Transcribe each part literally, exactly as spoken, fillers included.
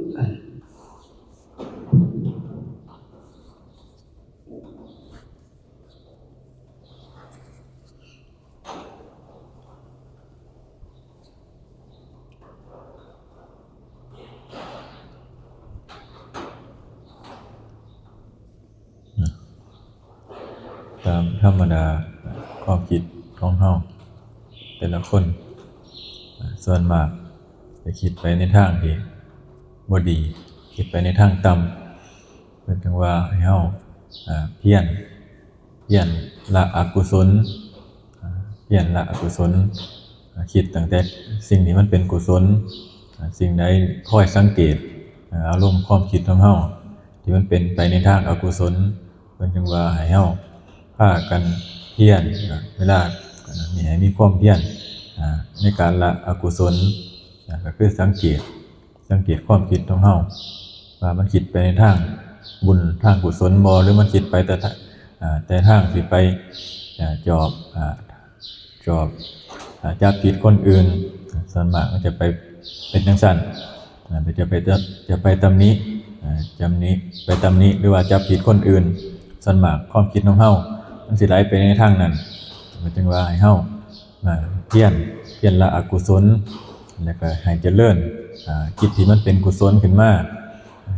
ตามธรรมดาความคิดของเฮาแต่ละคน ส่วนมากจะคิดไปในทางที่บ่ดี คิดไปในทางต่ำ เพิ่นจึงว่าให้เฮา อ่า เพียร เพียรละอกุศล อ่า เพียรละอกุศล อ่า คิดตั้งแต่สิ่งที่มันเป็นกุศล อ่า สิ่งใดคอยสังเกต อ่า อารมณ์ความคิดของเฮาที่มันเป็นไปในทางอกุศล เพิ่นจึงว่าให้เฮาพากันเพียร อ่า เวลา อ่า มี ให้มีความเพียร อ่า ในการละอกุศล อ่า ก็คือสังเกต สังเกตความคิดของเฮา ว่ามันคิดไปในทางบุญทางกุศลบ่ หรือมันคิดไปแต่ทะ- อ่า แต่ทางสิไป อ่า จอบ อ่า จอบ อ่า จับผิดคนอื่น ส่วนมากมันจะไปเป็นจังซั่น อ่า จะไป จะไปตำหนิ อ่า ตำหนิ ไปตำหนิ หรือว่าจับผิดคนอื่น ส่วนมากความคิดของเฮามันสิไหลไปในทางนั้น มันจึงว่าให้เฮา อ่า เพียร เพียรละอกุศล แล้วก็ให้เจริญ อ่า จิตที่มันเป็นกุศลขึ้นมา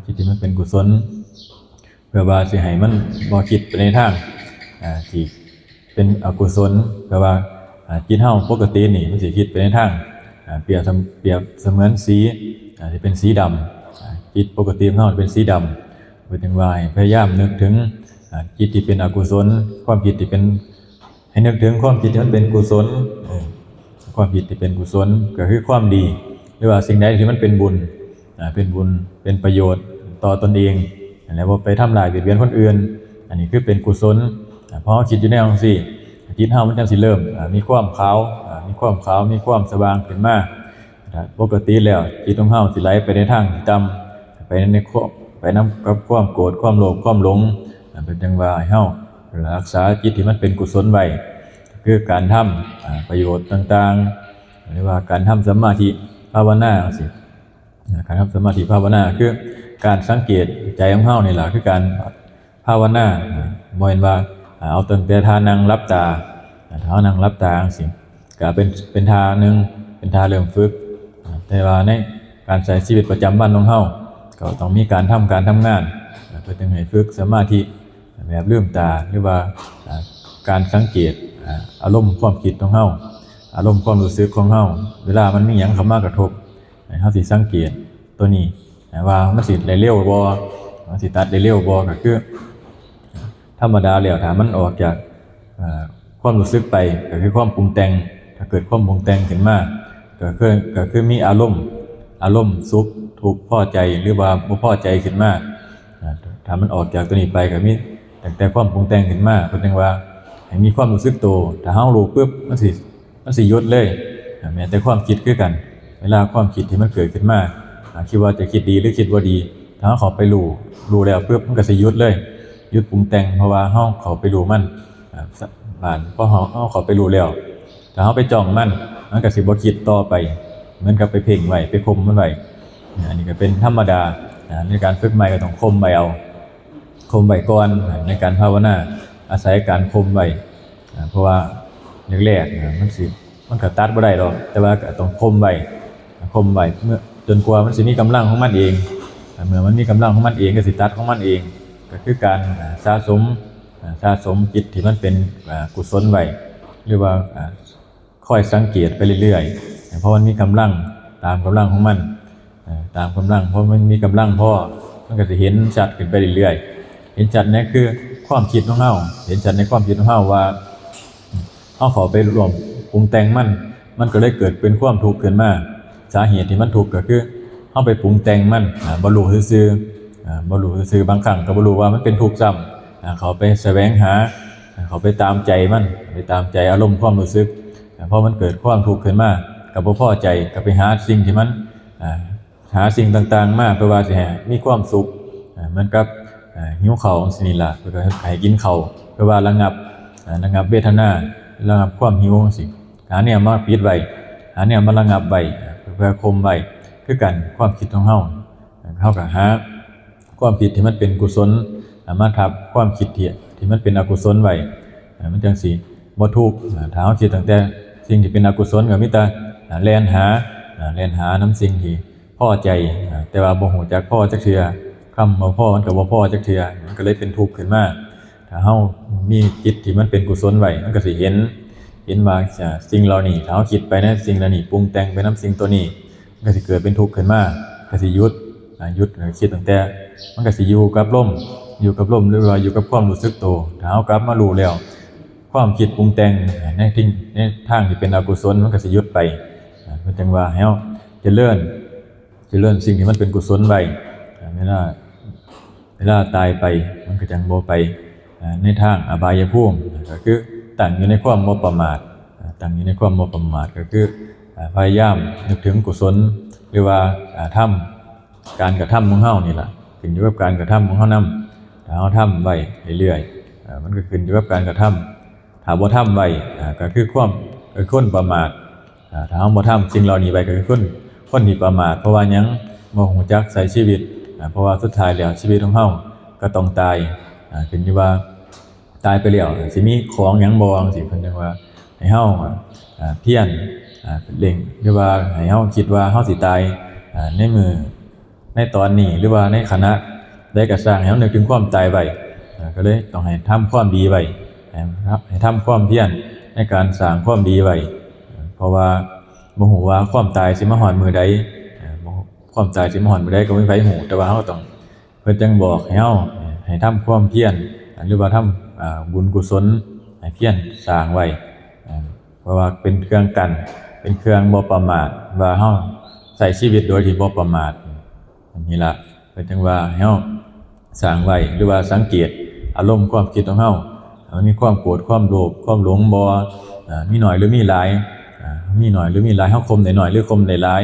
จิตที่มันเป็นกุศล เพื่อว่าสิให้มันบ่คิดไปในทาง อ่า ที่เป็นอกุศล เพื่อว่า อ่า จิตเฮาปกตินี่มันสิคิดไปในทาง อ่า เปรียบเสม- เปรียบเสมือนสี อ่า ที่เป็นสีดำ อ่า จิตปกติของเฮาเป็นสีดำ เพิ่นจึงว่าให้พยายามนึกถึง อ่า จิตที่เป็นอกุศล ความคิดที่เป็น ให้นึกถึงความคิดที่มันเป็นกุศล เออ ความคิดที่เป็นกุศลก็คือความดี หรือว่าสิ่งใดที่มันเป็นบุญ อ่า เป็นบุญ เป็นประโยชน์ต่อตนเอง และบ่ไปทำร้ายเบียดเบียนคนอื่น อันนี้คือเป็นกุศล อ่า พอเราคิดอยู่ในจังซี่ จิตเฮามันจังสิเริ่ม อ่า มีความขาว อ่า มีความขาว มีความสว่างขึ้นมา ปกติแล้วจิตของเฮาสิไหลไปในทางที่ต่ำ ไปในความ- ไปนำกับความโกรธ ความโลภ ความหลง อ่า เพิ่นจึงว่าให้เฮารักษาจิตที่มันเป็นกุศลไว้ คือการทำ อ่า ประโยชน์ต่างๆ หรือว่าการทำสมาธิภาวนาจังซี้ อ่า การทำสมาธิภาวนาคือการสังเกตใจของเฮานี่ล่ะ คือการ ภาวนา อ่า บ่แม่นว่า อ่า เอาตั้งแต่ท่านั่งหลับตา อ่า ถ้าเฮานั่งหลับตาจังซี้ ก็เป็น เป็นท่าหนึ่ง เป็นท่าเริ่มฝึก อ่า แต่ว่าในการใช้ชีวิตประจำวันของเฮา ก็ต้องมีการทำ การทำงาน อ่า เพื่อจึงให้ฝึกสมาธิแบบลืมตา หรือว่า อ่า การสังเกต อ่า อารมณ์ความคิดของเฮา อารมณ์ความรู้สึกของเฮา เวลามันมีหยังเข้ามากระทบ เฮาสิสังเกตตัวนี้นะว่ามันสิได้เร็วบ่ มันสิตัดได้เร็วบ่ ก็คือ ธรรมดาแล้วถ้ามันออกจาก เอ่อ ความรู้สึกไป ก็คือความปรุงแต่ง ถ้าเกิดความปรุงแต่งขึ้นมา ก็คือ ก็คือมีอารมณ์ อารมณ์สุข ทุกข์ พอใจ หรือว่าบ่พอใจขึ้นมา อ่า ถ้ามันออกจากตัวนี้ไป ก็มีตั้งแต่ความปรุงแต่งขึ้นมา เพิ่นจั่งว่าให้มีความรู้สึกตัว ถ้าเฮารู้ปุ๊บ มันสิ มันสิหยุดเลย อ่า แม้แต่ความคิดคือกัน เวลาความคิดที่มันเกิดขึ้นมา อ่า คิดว่าจะคิดดีหรือคิดบ่ดี ถ้าเฮาเข้าไปรู้ รู้แล้วปุ๊บ มันก็สิหยุดเลย หยุดปรุงแต่ง เพราะว่าเฮาเข้าไปรู้มัน อ่า ส- บาดพอเฮา เฮาเข้าไปรู้แล้ว ถ้าเฮาไปจ้องมัน มันก็สิบ่คิดต่อไป เหมือนกับไปเพ่งไว้ ไปข่มมันไว้ อ่า อันนี้ก็เป็นธรรมดา อ่า ในการฝึกใหม่ก็ต้องข่มไว้เอา ข่มไว้ก่อน ในการภาวนา อาศัยการข่มไว้ อ่า เพราะว่าแรกๆ อ่า มันสิ มันก็ตัดบ่ได้ดอก แต่ว่าก็ต้องข่มไว้ ข่มไว้เมื่อ จนกว่ามันสิมีกำลังของมันเอง อ่า เมื่อมันมีกำลังของมันเอง ก็สิตัดของมันเอง ก็คือการ อ่า สะสม อ่า สะสมจิตที่มันเป็น อ่า กุศลไว้ หรือว่า อ่า คอยสังเกตไปเรื่อยๆ เพราะมันมีกำลัง ตามกำลังของมัน เอ่อ ตามกำลัง เพราะมันมีกำลังพอ มันก็สิเห็นชัดขึ้นไปเรื่อยๆ เห็นชัดเนี่ยคือความคิดของเฮา เห็นชัดในความคิดของเฮาว่า เฮาเข้าไปร่วมปรุงแต่งมัน มันก็เลยเกิดเป็นความทุกข์ขึ้นมา สาเหตุที่มันทุกข์ก็คือเฮาไปปรุงแต่งมัน อ่า บ่รู้ซื่อๆ อ่า บ่รู้ซื่อๆ บางครั้งก็บ่รู้ว่ามันเป็นทุกข์ซ้ำ อ่า เข้าไปแสวงหา อ่า เข้าไปตามใจมัน ไปตามใจอารมณ์ความรู้สึก อ่า พอมันเกิดความทุกข์ขึ้นมา ก็บ่พอใจ ก็ไปหาสิ่งที่มัน อ่า หาสิ่งต่างๆ มาเพื่อว่าสิให้มีความสุข อ่า เหมือนกับ อ่า หิวข้าวจั่งซี้นี่ล่ะ เพิ่นก็ให้กินข้าว เพื่อว่าระงับ อ่า ระงับเวทนา ระงับความหิวจั่งซี้ หาแนวมาปิดไว้ หาแนวมาระงับไว้ อ่า เพื่อข่มไว้ คือกัน ความคิดของเฮา อ่า เฮาก็หาความคิดที่มันเป็นกุศล อ่า มาทับความคิดที่ ที่มันเป็นอกุศลไว้ อ่า มันจั่งสิบ่ทุกข์ อ่า ถ้าเฮาคิดตั้งแต่สิ่งที่เป็นอกุศลก็มีแต่ อ่า แล่นหา อ่า แล่นหานำสิ่งที่พอใจ อ่า แต่ว่าบ่ฮู้จักพอจักเทื่อ คำว่าพอมันก็บ่พอจักเทื่อ มันก็เลยเป็นทุกข์ขึ้นมา ถ้าเฮามีจิตที่มันเป็นกุศลไว้ มันก็สิเห็น เห็นว่า อ่า สิ่งเหล่านี้ ถ้าเฮาคิดไปในสิ่งเหล่านี้ ปรุงแต่งไปนำสิ่งตัวนี้ มันก็สิเกิดเป็นทุกข์ขึ้นมา ก็สิหยุด อ่า หยุด อ่า คิดตั้งแต่ มันก็สิอยู่กับลม อยู่กับลม หรือว่าอยู่กับความรู้สึกตัว ถ้าเฮากลับมารู้แล้ว ความคิดปรุงแต่งในทิ่ง ในทางที่เป็นอกุศล มันก็สิหยุดไป อ่า เพิ่นจั่งว่าให้เฮาเจริญ เจริญสิ่งที่มันเป็นกุศลไว้ อ่า เวลา เวลาตายไป มันก็จั่งบ่ไป อ่า ในทางอบายภูมิ ก็คือตั้งอยู่ในความบ่ประมาท อ่า ตั้งอยู่ในความบ่ประมาท ก็คือ อ่า พยายามนึกถึงกุศล หรือว่า อ่า ทำ การกระทำของเฮานี่ล่ะ ขึ้นอยู่กับการกระทำของเฮานำ ถ้าเฮาทำไว้เรื่อยๆ อ่า มันก็ขึ้นอยู่กับการกระทำ ถ้าบ่ทำไว้ อ่า ก็คือความ ก็คือคนประมาท อ่า ถ้าเฮาบ่ทำสิ่งเหล่านี้ไว้ ก็คือคน คนที่ประมาท เพราะว่าหยัง บ่ฮู้จักใช้ชีวิต อ่า เพราะว่าสุดท้ายแล้วชีวิตของเฮาก็ต้องตาย อ่า ขึ้นอยู่ว่าตายไปแล้วสิมีของหยังบ่ จั่งซี้ เพิ่นจั่งว่าให้เฮา อ่า เพียร อ่า เร่ง หรือว่าให้เฮาคิดว่าเฮาสิตาย อ่า ในมื้อ ในตอนนี้ หรือว่าในขณะใดก็ซ่าง ให้เฮานึกถึงความตายไว้ อ่า ก็เลยต้องให้ทำความดีไว้ ให้ ให้ทำความเพียรในการสร้างความดีไว้ เพราะว่าบ่ฮู้ว่าความตายสิมาฮอดมื้อใด อ่า บ่ ความตายสิมาฮอดมื้อใดก็บ่มีไผฮู้ แต่ว่าเฮาต้อง เพิ่นจั่งบอกให้เฮา ให้ทำความเพียร หรือว่าทำ อ่า บุญกุศล ให้เพียรสร้างไว้ อ่า เพราะว่าเป็นเครื่องกั้น เป็นเครื่องบ่ประมาท ว่าเฮาใช้ชีวิตโดยที่บ่ประมาท อันนี้ล่ะ เพิ่นจั่งว่าให้เฮาสร้างไว้ หรือว่าสังเกตอารมณ์ความคิดของเฮา มันมีความโกรธ ความโลภ ความหลงบ่ อ่า มีน้อยหรือมีหลาย อ่า มีน้อยหรือมีหลาย เฮาข่มได้น้อยหรือข่มได้หลาย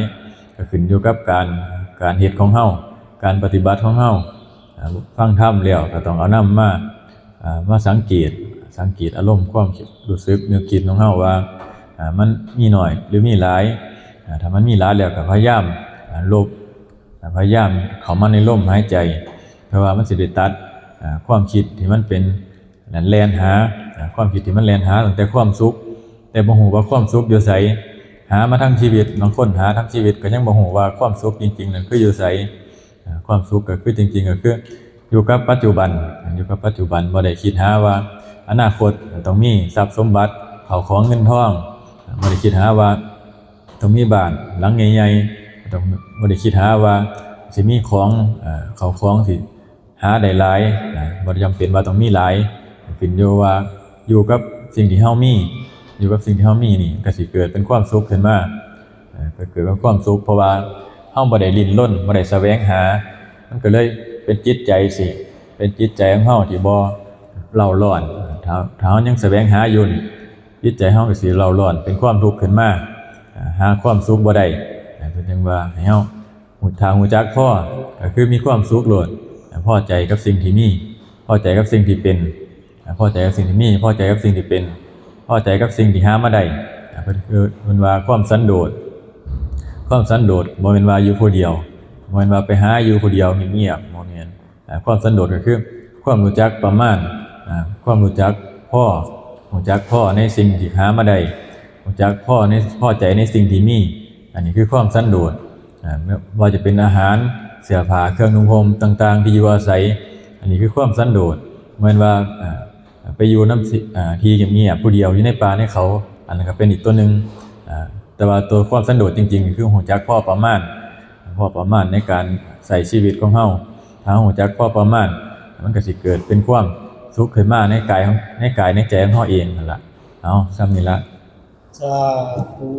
ก็ขึ้นอยู่กับการ การเฮ็ดของเฮา การปฏิบัติของเฮา อ่า ฟังธรรมแล้วก็ต้องเอานำมา อ่า มาสังเกต สังเกตอารมณ์ความคิด รู้สึกนึกคิดของเฮาว่า อ่า มันมีน้อยหรือมีหลาย อ่า ถ้ามันมีหลายแล้วก็พยายาม อ่า ลบ อ่า พยายามเข้ามาในลมหายใจ เพราะว่ามันสิได้ตัด อ่า ความคิดที่มันเป็น นั่นแล่นหา อ่า ความคิดที่มันแล่นหาตั้งแต่ความสุข แต่บ่ฮู้ว่าความสุขอยู่ไส หามาทั้งชีวิต บางคนหาทั้งชีวิตก็ยังบ่ฮู้ว่าความสุขจริงๆ นั่นคืออยู่ไส อ่า ความสุขก็คือจริงๆ ก็คืออยู่กับปัจจุบัน อ่า อยู่กับปัจจุบัน บ่ได้คิดหาว่าอนาคตต้องมีทรัพย์สมบัติ เข้าของเงินทอง อ่า บ่ได้คิดหาว่าต้องมีบ้านหลังใหญ่ๆ ต้อง บ่ได้คิดหาว่าสิมีของ อ่า เข้าของสิ หาได้หลาย อ่า บ่จำเป็นว่าต้องมีหลาย ขึ้นอยู่ว่าอยู่กับสิ่งที่เฮามี อยู่กับสิ่งที่เฮามีนี่ก็สิเกิดเป็นความสุขขึ้นมา อ่า ก็เกิดเป็นความสุข เพราะว่าเฮาบ่ได้ดิ้นรน บ่ได้แสวงหา มันก็เลยเป็นจิตใจสิ เป็นจิตใจของเฮาที่บ่เร่าร้อน ถ้า ถ้าเฮายังแสวงหาอยู่นี่ จิตใจเฮาก็สิเร่าร้อน เป็นความทุกข์ขึ้นมา อ่า หาความสุขบ่ได้ อ่า เพิ่นจั่งว่าให้เฮา ถ้าฮู้จักพอ ก็คือมีความสุขโลด พอใจกับสิ่งที่มี พอใจกับสิ่งที่เป็น พอใจกับสิ่งที่มี พอใจกับสิ่งที่เป็น พอใจกับสิ่งที่หามาได้ เพิ่นคือ เพิ่นว่าความสันโดษ ความสันโดษบ่แม่นว่าอยู่ผู้เดียว บ่แม่นว่าไปหาอยู่ผู้เดียวเงียบๆ บ่แม่น อ่า ความสันโดษก็คือความรู้จักประมาณ อ่า ความรู้จักพอ รู้จักพอในสิ่งที่หามาได้ รู้จักพอใน พอใจในสิ่งที่มี อันนี้คือความสันโดษ อ่า ไม่ว่าจะเป็นอาหาร เสื้อผ้า เครื่องนุ่งห่มต่างๆ ที่อยู่อาศัย อันนี้คือความสันโดษ บ่แม่นว่า อ่า ไปอยู่นำสิ อ่า ที่เงียบๆ ผู้เดียวอยู่ในป่าในเขา อันนั้นก็เป็นอีกตัวหนึ่ง อ่า แต่ว่าตัวความสันโดษจริงๆ คือรู้จักพอประมาณ พอประมาณในการใช้ชีวิตของเฮา ถ้าเฮารู้จักพอประมาณ มันก็สิเกิดเป็นความสุขขึ้นมาในกายของ ในกายในใจของเฮาเองนั่นล่ะ เอา ส่ำนี้ล่ะ สาธุ